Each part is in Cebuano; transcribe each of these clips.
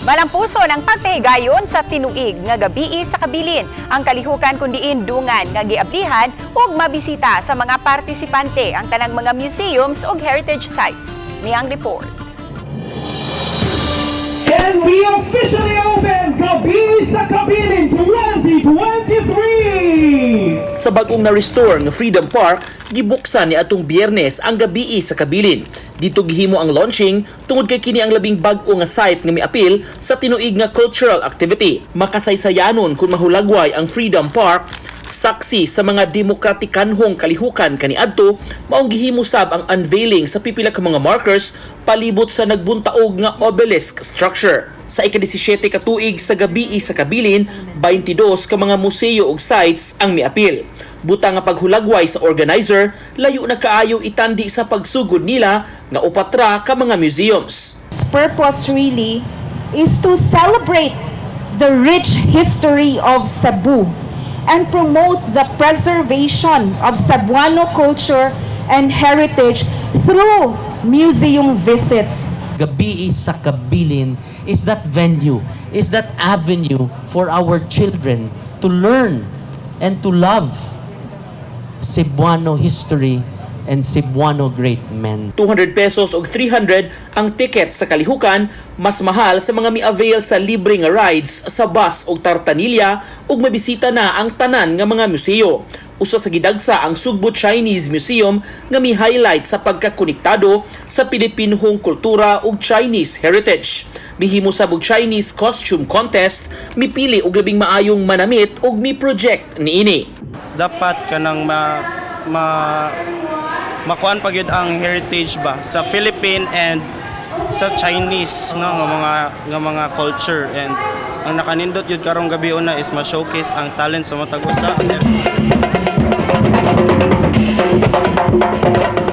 Malampuson ang pagpahigayon sa tinuig nga Gabii sa Kabilin. Ang kalihukan kundiin dungan nga giablihan ug mabisita sa mga partisipante ang tanang mga museums ug heritage sites. Niyang report. And we officially open Gabii sa Kabilin 2023! Sa bagong na-restore nga Freedom Park, gibuksan ni atong Biyernes ang Gabii sa Kabilin. Dito gihimo ang launching tungod kay kini ang labing bag-o nga site nga miapil sa tinuig nga cultural activity. Makasaysayanon kung mahulagway ang Freedom Park, saksi sa mga demokratikanhong kalihukan kaniadto, maong gihimo sab ang unveiling sa pipila ka mga markers palibot sa nagbuntaog nga obelisk structure. Sa ika-17 ka tuig sa Gabii sa Kabilin, 22 ka mga museo ug sites ang miapil. Buta nga paghulagway sa organizer, layo na kaayo itandi sa pagsugod nila nga upatra ka mga museums. Purpose really is to celebrate the rich history of Cebu and promote the preservation of Cebuano culture and heritage through museum visits. Gabii sa Kabilin is that venue, is that avenue for our children to learn and to love Cebuano history and Cebuano great men. 200 pesos og 300 ang ticket sa kalihukan, mas mahal sa mga mi-avail sa libre nga rides sa bus og tartanilya ug mabisita na ang tanan nga mga museo. Usa sa gidagsa ang Sugbo Chinese Museum nga mi-highlight sa pagkakonektado sa Pilipinhong kultura ug Chinese heritage. Mihimo sab og Chinese costume contest, mipili og labing maayong manamit ug mi-project niini. Dapat kanang ma ma makuan pa gyud ang heritage ba sa Philippine and sa Chinese, no, nga mga culture, and ang nakanindot gyud karong gabi una is ma-showcase ang talent sa matag usa.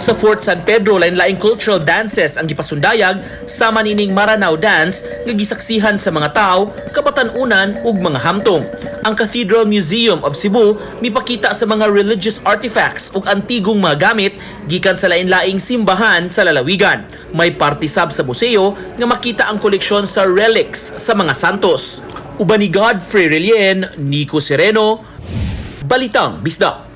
Sa Fort San Pedro, lain-laing cultural dances ang gipasundayag sama nining Maranao dance nga gisaksihan sa mga tao, kabatan-unan ug mga hamtong. Ang Cathedral Museum of Cebu mipakita sa mga religious artifacts ug antigong mga gamit gikan sa lain-laing simbahan sa lalawigan. May parte sab sa museo nga makita ang koleksyon sa relics sa mga santos. Uban ni Godfrey Relien, Nico Sereno, Balitang Bisdak.